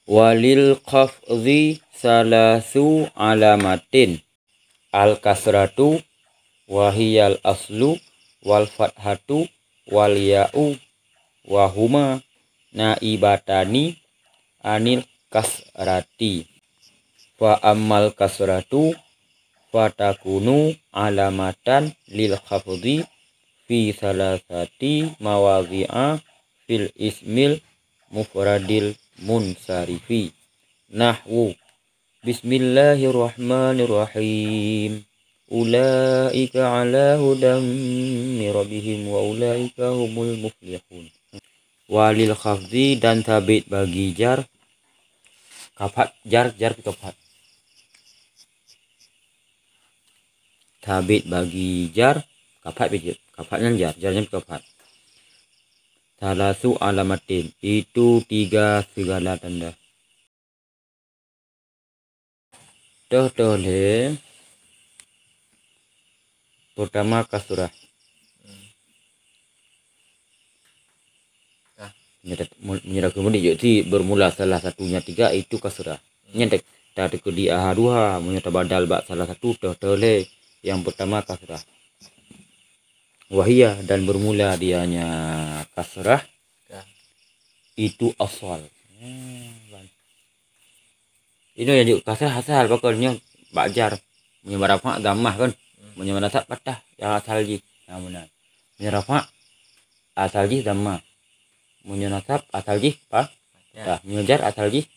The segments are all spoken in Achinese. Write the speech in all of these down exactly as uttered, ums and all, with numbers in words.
Walil khafdhi salasu alamatin. Al-kasratu, wahiyal aslu, wal fathatu, wal ya'u, wa huma naibatani anil kasrati. Fa ammal kasratu, fatakunu alamatan lil khafdhi fi salasati mawadhi'a fil ismil mufradil munsarifi. Nahwu, Bismillahirrahmanirrahim. Ulaika ala hudam min rabbihim wa ulaika humul muflihun. Walil khafdhi, dan sabit bagi jar, kafat, jar, jar pih kafat. Sabit bagi jar, kafat pih jar. Kafat nyan jar, jar nyan pih kafat. Salasu alamatin, itu tiga segala tanda. Toh-toh lé, pertama kasrah. Meunyoe ta-, meunyoe takheun meunan jeuet cit, bermula salah satunya tiga, itu kasrah. Nyan ta-, ta-, takheun di ahaduha, meunyoe tabadal bak salah satu, toh-toh lé. Yang pertama kasrah. Wahia, dan bermula dianya kasrah, itu asal. Inoe nyang jeuet kasrah asal, pakon nyoe bak jar. Meunyoe bak rafa' dhammah kan. Meunyoe bak nasab fathah, nyang asal jih. Nah, meunan. Meunyoe rafa' asal jih dhammah. Meunyoe nasab asal jih pa-, fathah. Meunyoe jar asal jih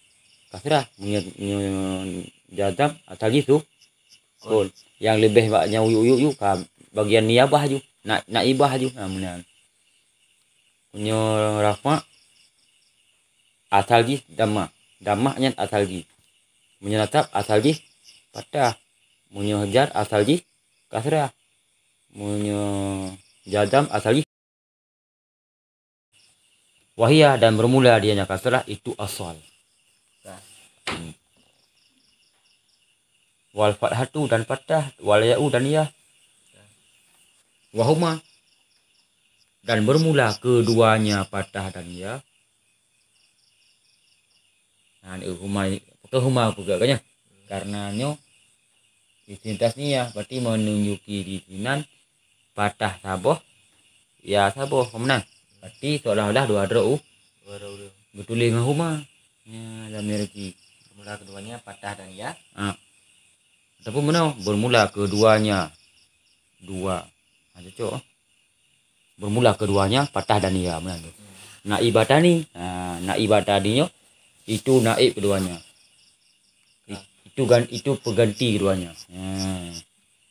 kasrah. Meunyoe, meunyoe jazam asal jih sukun. Nyang leubeh bak nyang uyuk-uyuk ju ka bagian niabah ju, na-, naibah ju. Nah, meunan. Meunyoe rafa' asal jih dhammah. Dhammah nyan asal jih. Meunyoe nasab asal jih fathah. Meunyoe jar asal jih kasrah. Meunyoe jazam asal jih. Wahia, dan bermula dianya kasrah, itu asal. Wal fathatu, dan fathah, wal ya'u, dan ya. Wahuma, dan bermula keduanya fathah dan ya. Nah, huma, pakon huma peugah kan nyan? Karena nyoe isim tasniyah, berarti menunjuki di sinan fathah saboh, ya saboh, ka meunan. Berarti seolah-olah dua droe u-, dua droe u-, geutuléh ngon huma. Ya, lam niraki. Bermula keduanya fathah dan ya. Ha. Ataupun meunoe, bermula keduanya dua. Ha, cocok. Bermula keduanya fathah dan ya, meunan tu. Naibatani. Ha, naibatani nyoe, itu naib keduanya. Itu gan-, itu pengganti keduanya. Ha.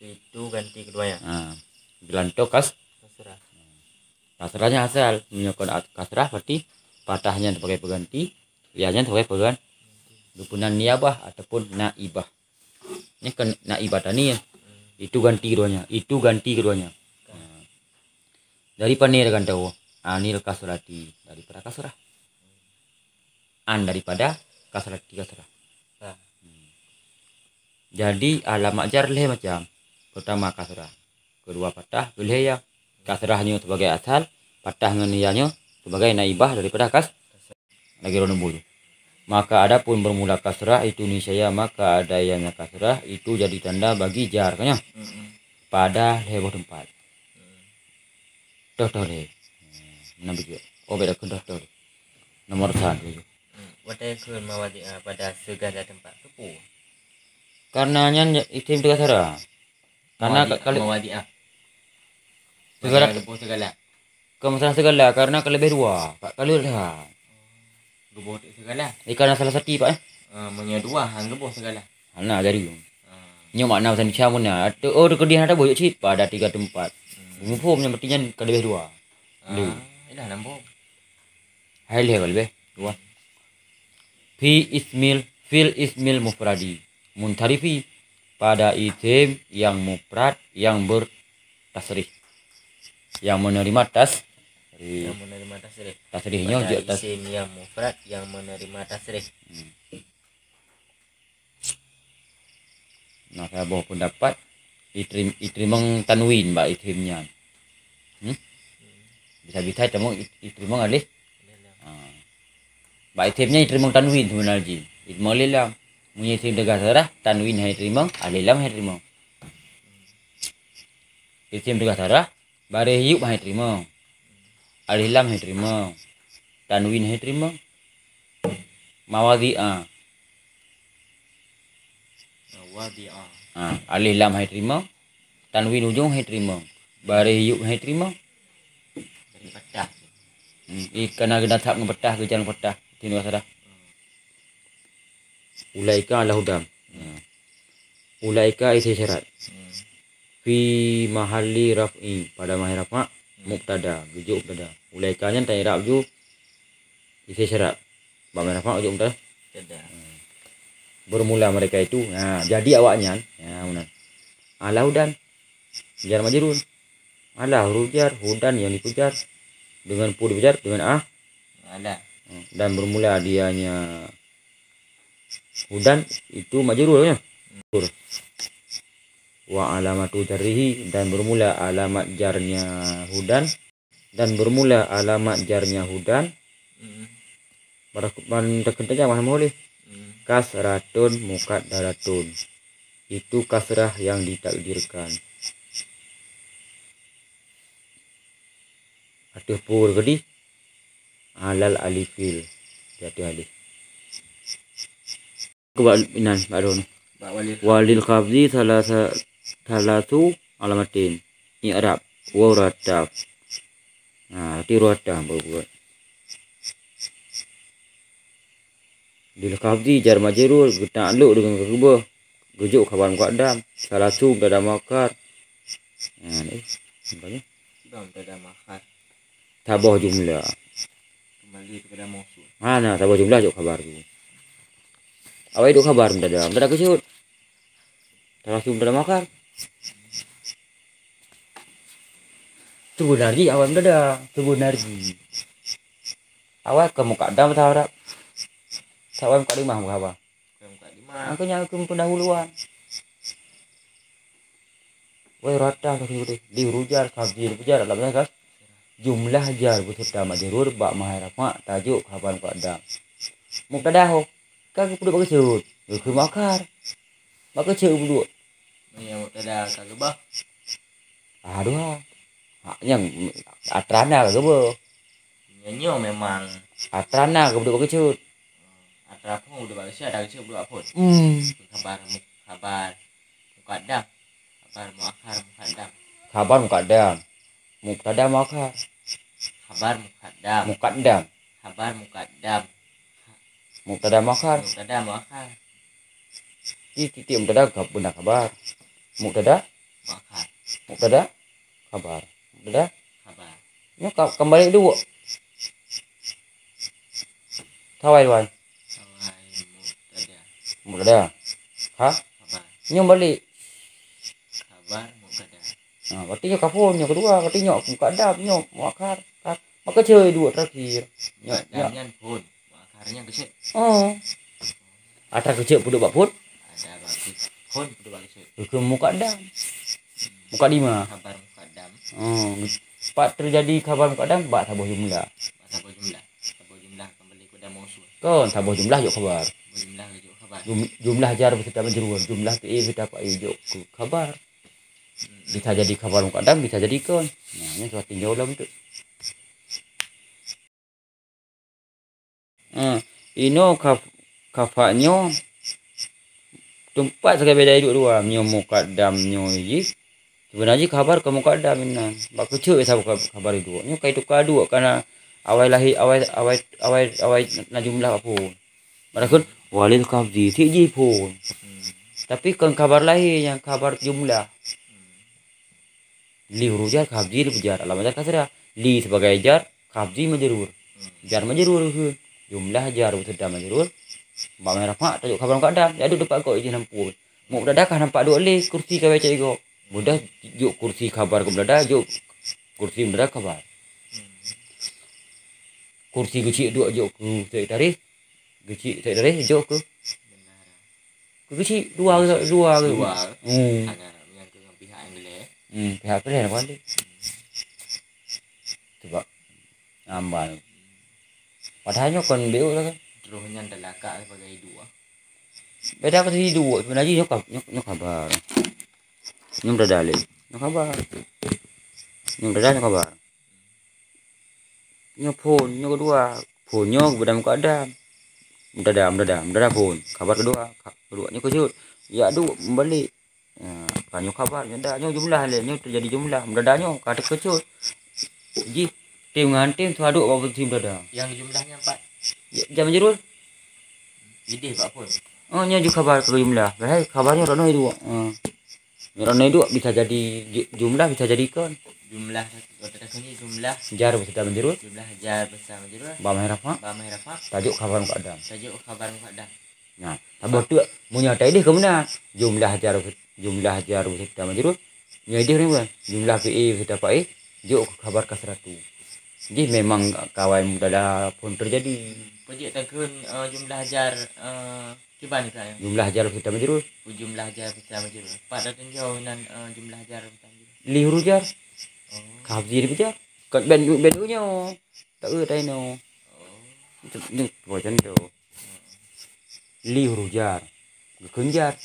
Itu ganti keduanya. Ha. Geulantoe kas-, kasrah. Kasrahnya asal. Meunyoe kon at-, kasrah berarti fathahnya sebagai pengganti, yanya sebagai penggan-, geupeuna niabah ataupun naibah. Nyan kan naibatani ya. Itu ganti keduanya. Itu ganti keduanya. Ha. Dari pane geulantoe? Anil kasrati, daripada kasrah. An daripada kasrati, kasrah. Jadi alamat jar lhèe macam. Pertama kasrah, kedua fathah, keulhèe ya. Kasrah nyoe sebagai asal, fathah ngon ya nyoe sebagai naibah daripada kas-, lagèe droeneuh buet. Maka adapun bermula kasrah itu niscaya, maka adanya kasrah itu jadi tanda bagi jar, kan nyan? Pada lhèe boh teumpat. Toh-toh lé. Meunan beujeuet. Oh, beda keu toh-toh lé. Nomor satu. Watèe keu mawadhi'a pada segala tempat. Keupeue? Karena nyan isim teuka sara. Karena mawadhi'a, ka-, kalau mawadhi'a. Segala. Pada geuboh segala. Keu masalah segala, karena ka leubeh dua. Pak kalau dah. Geuboh teuk segala. Eh, karena salah satu, Pak, eh. Ah, meunyoe dua, han geuboh segala. Hana jadi. Ah. Nyoe makna bahasa Indonesia meunan. Teu-, oh, teukeudi hana taboh cit pada tiga tempat. Muphom nyan berarti nyan ka leubeh dua. Ah, lé. Dah lambung. Hai lhèe ka leubeh. Dua. Fi ismil, fil ismil mufradi munsarifi, pada isim yang mufrad yang bertasrif. Yang menerima tas-, yang menerima tasrif. Tasrif nyoe pada jeuet tas- isim yang mufrad yang menerima tasrif. Hmm. Nah, saboh pendapat, itrim-, itrimong tanwin bak isim nyan. Hmm? Bisa-bisa cuma it-, itrimong alif. Ha. Bak isim nyan jiteurimong tanwin seubeuna jih. Jiteurimong alif lam. Meunyoe isim teugasarah, tanwin han jiteurimong, alif lam han jiteurimong. Isim teugasarah, baréh yub han jiteurimong. Alif lam han jiteurimong. Tanwin han jiteurimong. Mawadhi'a. Mawadhi'a. Ha, alif lam han jiteurimong. Tanwin ujong han jiteurimong. Baréh yub han jiteurimong. Jadi patah. Hmm, ih, kana geunatab ngon patah, geujar ngon patah. Isim teugasarah. Ulaika ala hudan. Hmm. Ulaika isim syarat. Hmm. Fi mahalli raf'i, pada mahai rafa', hmm, mubtada, geujok mubtada. Ulaika nyan ta i'rab ju isim syarat. Bak mahai rafa' geujok mubtada. Mubtada. Hmm. Bermula mereka itu. Ha, jadi awaknyan, ya, meunan. Ala hudan. Jar majrur. Ala huruf jar, hudan yang dipujar. Dengan pu dipujar, dengan ah. Ala. Hmm, dan bermula dianya hudan itu majrur, ya. Majrur. Wa alamatu jarrihi, dan bermula alamat jarnya hudan, dan bermula alamat jarnya hudan. Hmm. Pada ban takheun tajam mana boleh. Hmm. Kasratun muqaddaratun. Itu kasrah yang ditakdirkan. Ateueh pu tadi, alal alifil. Di ateueh alif. Keu bak inan, bak droeneuh. Bak walil. Walil khafdi salasa, salasu alamatin. I'rab. Wa rataf. Nah, arti rataf baru buat. Lil khafdi jar majrur geutaklok deungon keubah. Geujok khabar muqaddam. Salasu mubtada muakhar. Nah, ni. Apa ni? Sudah mubtada muakhar. Saboh jumlah. Kembali kepada mausul. Ha, nah, saboh jumlah jok khabar tu. Awai jok khabar mubtada. Mubtada keucut. Salasu mubtada muakhar. Seubeunarji awai mubtada. Seubeunarji. Awai keu muqaddam atau i'rab. Sa awai muqaddimah meuhaba. Muqaddimah. Angkeu nyan keu pendahuluan. Wai rata ka sini. Di huruf jar, khafdi, huruf jar, alam jar, kan? Jumlah jar beserta majrur bak mahai rafa' tajok khabar muqaddam. Mubtada ho. Ka geupeuduek bak keucut. Geukheun muakhar. Bak keucut geupeuduek. Meunyoe mubtada ka geubah. Ah, dua. Ha, nyang atrana ka geubah. Nyoe memang atrana ka geupeuduek bak keucut. Atra phon udah bak keucut, ada keucut udah bak phon. Hmm. Khabar mu-, khabar muqaddam. Khabar muakhar muqaddam. Khabar muqaddam. Mubtada muakhar. Khabar muqaddam. Muqaddam. Khabar muqaddam. Mubtada muakhar. Mubtada muakhar. Ih, titik mubtada ka beuna khabar. Mubtada? Muakhar. Mubtada? Khabar. Mubtada? Khabar. Nyoe ka, kembali dua. Sawai, Wan. Sawai mubtada. Mubtada. Ha? Khabar. Nyoe balik. Khabar mubtada. Ha, berarti nyoe ka phon, nyoe kedua, berarti nyoe muqaddam, nyoe muakhar. Ha, maka ceu dua terakhir. Nyoe, muqaddam nyoe. Nyan phon, muakhar nyan keucut. Oh. Atra keucut peuduek bak phon? Ada bak phon peuduek bak keucut. Hukum muqaddam. Muqaddimah. Khabar muqaddam. Oh, pat terjadi khabar muqaddam bak saboh jumlah. Bak saboh jumlah. Saboh jumlah kembali kepada mausul. Kon, saboh jumlah jok khabar. Saboh jumlah jok khabar. Jum-, jumlah jar beserta majrur, jumlah fi'il beserta fa'il jok keu khabar. Hmm. Bisa jadi khabar muqaddam, bisa jadi kon. Nah, nyoe suatu jauh lom tu. Ha, inoe kaf-, kafa nyoe teumpat sagai beda duek dua. Nyoe muqaddam nyoe jih. Seubeuna jih khabar ka muqaddam inan. Bak keucut saboh kha-, khabar duek. Nyoe ka ituka duek kana awai lahé, awai, awai, awai, awai na jumlah phon. Padahai walil khafdi sit jih phon. Hmm. Tapi kon khabar lahé nyang khabar jumlah. Hmm. Li huruf jar, khafdi huruf jar, alamat jar kasrah. Li sebagai jar, khafdi majrur. Hmm. Jar majrur keuh. Jumlah jar beserta majrur. Bak meunan rafa' tajok khabar muqaddam. Jadi teumpat kok ijih nampu. Mubtada ka nampak duek lé, kursi ka baca igoe. Mudah jok kursi khabar keu mubtada, jok kursi mubtada khabar. Hmm. Kursi geuchik duek jok keu sekretaris. Geuchik sekretaris jok keu Keu geuchik, dua ke, dua ke? Dua. Hmm. Hana, nyang keu ngon pihak nyang dilèe. Hmm, pihak dilèe nak pandai. Sebab nambah. Padahai nyoe kon B O lagèe. Troh nyan talakak sibagai duek. Beda keu si duek, sebenarnya nyoe kab-, nyoe, nyoe kabar. Nyoe meudada lé. Nyoe kabar. Nyoe meudada nyoe kabar. Nyoe phon, nyoe keudua. Phon nyoe keubada mukadam. Meudada, meudada, meudada phon. Kabar keudua, ka-, keudua nyoe keujot. Jak duek meubalek. Ya, ka nyoe kabar, nyoe da, nyoe jumlah lé, nyoe teujadi jumlah. Meudada nyoe ka teukeujot. Jih tem ngon tem seuadok bak posisi meudada. Nyang jumlah nyan pat. Ja-, Jar Majrur. Idéh bak phon. Oh, nyoe ju kabar keu jumlah. Padahai kabar nyoe droeneuh duek. Ha. Nyoe droeneuh duek bisa jadi ju-, jumlah bisa jadi kon. Jumlah, kata-kata ni jumlah. Jar beserta Majrur. Jumlah jar beserta Majrur. Bak mahé rafa'. Bak mahé rafa'. Tajok kabar mukadam. Tajok kabar mukadam. Nah, saboh teuk meunyoe taideh keu meunan. Jumlah jar, jumlah jar beserta Majrur. Nyoe ideh ureueng bukan? Jumlah fi'il beserta fa'il. Jok keu kabar kasratu. Jih memang kawai meudada phon teujadi. Peujeuet takheun, eh, jumlah jar, eh, kiban ka, ya? Jumlah jar beserta Majrur. Jumlah jar beserta Majrur. Pat tatinjau nan, eh, jumlah jar beserta Majrur. Li huruf jar. Oh. Ka habzi dipeujah. Kon ben, ben nyoe. Tak eu tai no. Oh. Itu, itu macam tu. Li huruf jar. Geukheun jar.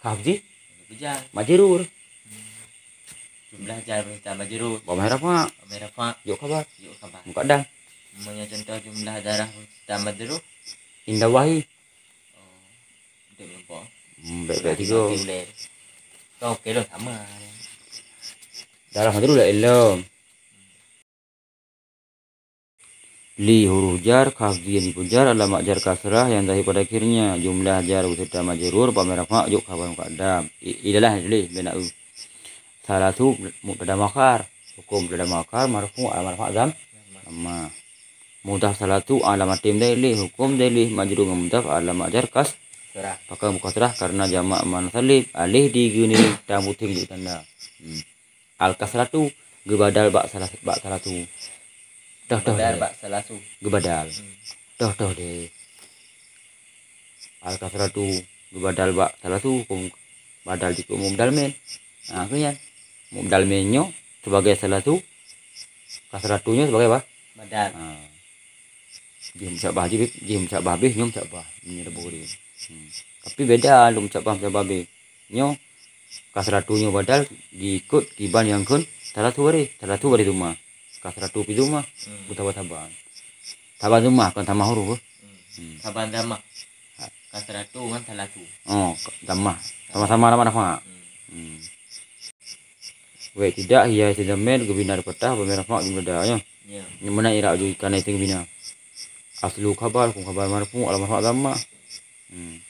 Ka habzi? Geukheun jar. Majrur. Jumlah jar beserta majrur. Bak mahé rafa'. Bak mahé rafa'. Jok kabar. Jok kabar. Mukadam. Meunyoe contoh jumlah darah beserta majrur. Indallahi. Oh. Untuk lupa. Hmm, baik-baik tiga. Oke, oke, lo sama. Darah majrur lah ilom. Li huruf jar, khafdhi nyang dipejar, alamat jar kasrah nyang zahir pada akhirnya, jumlah jar beserta majrur, bak mahé rafa' jok khabar mukadam. I-, idalah tuléh, bina u. Salatu mubtada muakhar, hukum mubtada muakhar, marfu' alamat rafa' dham-, dhammah. Mudhaf salatu alamat tim dalih, hukum dalih majrur ngon mudhaf alamat jar kas-, kasrah. Pakon mukasrah karena jamak muannas salim, alih di geunie tam puténg jeuet tanda. Hmm. Al-kasratu geubadal bak salah, bak salatu. Toh, toh, geubadal deh. Bak salatu. Geubadal. Hmm. Toh, toh, deh. Al-kasratu geubadal bak salatu, hukum badal jikheun mubdal min. Ha, keu nyan. Mubdal min nyoe sebagai salatu, kasratu nyoe sebagai apa? Badal. Ha. Jih meusyabah jih, jih meusyabah bih, nyoe meusyabah. Nyoe leubeh gurée. Hmm. Tapi beda lôn meusyabah, meusyabah bih. Nyoe kasratu nyoe badal jiikot kiban nyang kheun salatu baréh, salatu baréh dhammah. Kasratu pih dhammah, hmm, beutaba-taba. Taba dhammah kon tamah huruf, eh. Hmm. Hmm. Taba dhammah. Ha. Kasratu ngon salatu. Oh, dhammah. Sama-sama alamat rafa'. Hmm. Hmm. Wek tidak, hiya isim dhamir geubina di fathah, bak mahé rafa' jumlah da, ya. Ya. Nyang mana i'rab jih kana isim geubina. Aslu khabar, hukum khabar marfu', alamat rafa' dhammah. Hmm.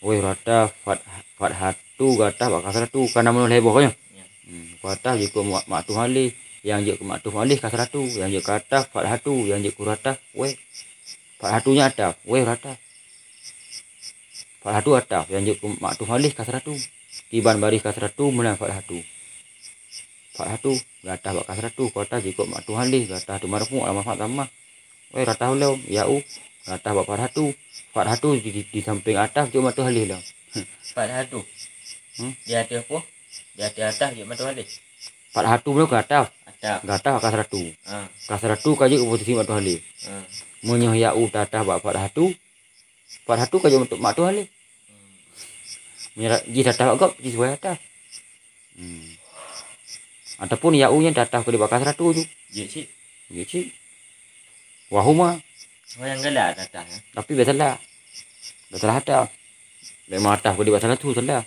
Weh rata fat-, fathatu gata bak kasratu, kana meunoh lhèe boh, ya. Ya. Hmm. Fathah jeuet keu ma-, maktuf alaih, nyang jeuet keu maktuf alaih kasratu, nyang jeuet keu ataf fathatu, nyang jeuet keu rata weh. Fathatu nyan ataf, weh rata. Fathatu ataf, nyang jeuet keu maktuf alaih kasratu. Kiban baréh kasratu meunan fathatu. Fathatu, gata bak kasratu, keu ataf jikheun maktuf alaih, gata tu marfu', alamat rafa' dhammah. Weh, rata lom, ya'u, gata bak fathatu. Fathatu di, di, di samping ataf jeuet maktuf alaih lom. Fathatu. Hmm? Di ateueh apa? Di ateueh ataf jeuet maktuf alaih. Fathatu meunyoe keu ataf. Ataf. Gata bak kasratu. Ha. Kasratu ka jeuet keu posisi maktuf alaih. Ha. Meunyoe ya'u tataf bak fathatu, fathatu ka jeuet maktuf, maktuf alaih. Hmm. Meunyoe ra-, jih tataf bak gob, jih sibagoe ataf. Hmm. Ataupun ya'u nyan tataf keu di bak kasratu ju. Jeuet cit. Jeuet cit. Wahuma. Oh, nyang galak tataf, ya? Tapi biasalah. Biasalah ataf. Memang ataf keu di bak salatu salah.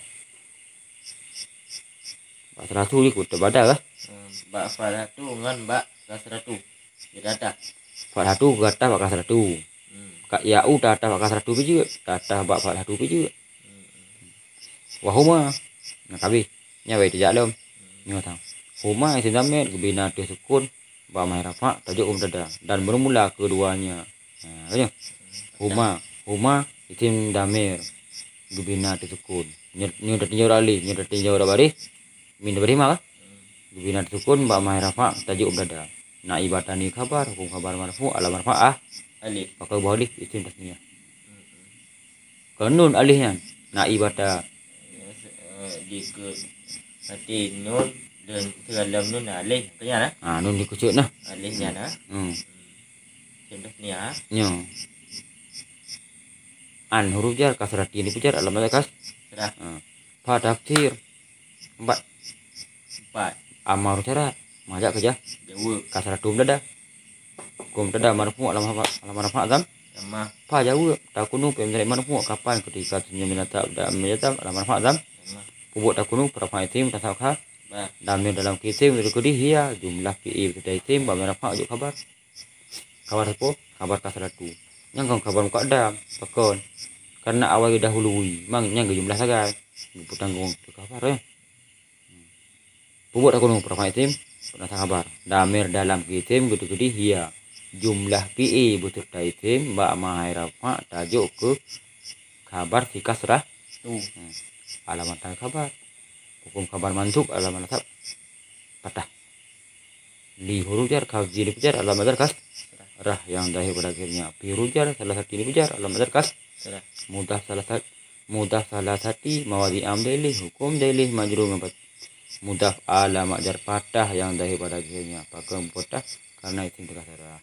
Bak salatu jih keu teubada lah. Hmm, bak salatu ngon bak kasratu. Jeuet ataf. Fathatu gata bak kasratu. Hmm. Ka ya'u tataf bak kasratu pih jeuet, tataf bak fathatu pih jeuet. Hmm. Wahuma. Nah, ka abéh. Nyan weh teujak lom. Hmm. Nyoe tang. Huma isim dhamir geubina ateueh sukun, bak mahé rafa' tajok keu mubtada dan bermula keduanya. Ha, ka nyoe. Huma, huma isim dhamir geubina ateueh sukun. Nyoe, nyoe tatinjau rot alaih, nyoe tatinjau rot baréh. Min baréh ma kah? Geubina ateueh sukun bak mahé rafa' tajok mubtada. Naibatani khabar, hukum khabar marfu', alamat rafa'ah alif. Pakon boh alif isim tasniah. Kon nun alaih nyan. Naibata. Eh, dikeue, berarti nun dan dalam nun alaih, keu nyan, eh? Ha, nun dikeucut nah. Alaih nyan, eh? Hmm. Nia. Nyoe. An huruf jar, kasrah ti ni pujar, alamat jar kas-, Sudah. Ha. Fa tafsir. Empat. Empat. Amar syarat. Majak keujah. Jawab. Kasrah tu mubtada. Hukum mubtada marfu' alamat rafa', alamat rafa' zam. Sama. Fa jawab. Takunu fi'il mudhari' marfu' kapan ketika senyum binatang dah menjadi alamat rafa' zam. Sama. Peubuet takunu, rafa' isim, tasawuf kha. Ba. Damir dalam isim, itu kudi hiya, jumlah fi'il, itu isim, ba rafa' jok khabar. Khabar sapo? Khabar kasratu. Nyang kon khabar muqaddam. Pakon? Karena awai geudahului. Mang nyang geujumlah sagai. Geupeutanggong keu khabar, eh. Peubuet takunu, rafa' isim, peunasab khabar. Damir dalam isim, geuteukeudi hiya. Jumlah fi'il beuseureuta isim, bak mahai rafa' tajok keu khabar sikasrah. Tu. Hmm. Alamat khabar. Hukum khabar mansub, alamat nasab fathah. Li huruf jar, kaf jim pujar, alamat jar kasrah yang zahir pada akhirnya. Fi huruf jar, salasati ni pujar, alamat jar kas-, Sudah. Mudhaf salasat-, mudhaf salasati mawadi' am dalih, hukum dalih majrur ngon fat-, mudhaf alamat jar fathah yang zahir pada akhirnya. Pakon fathah? Karena isim teuka sarah.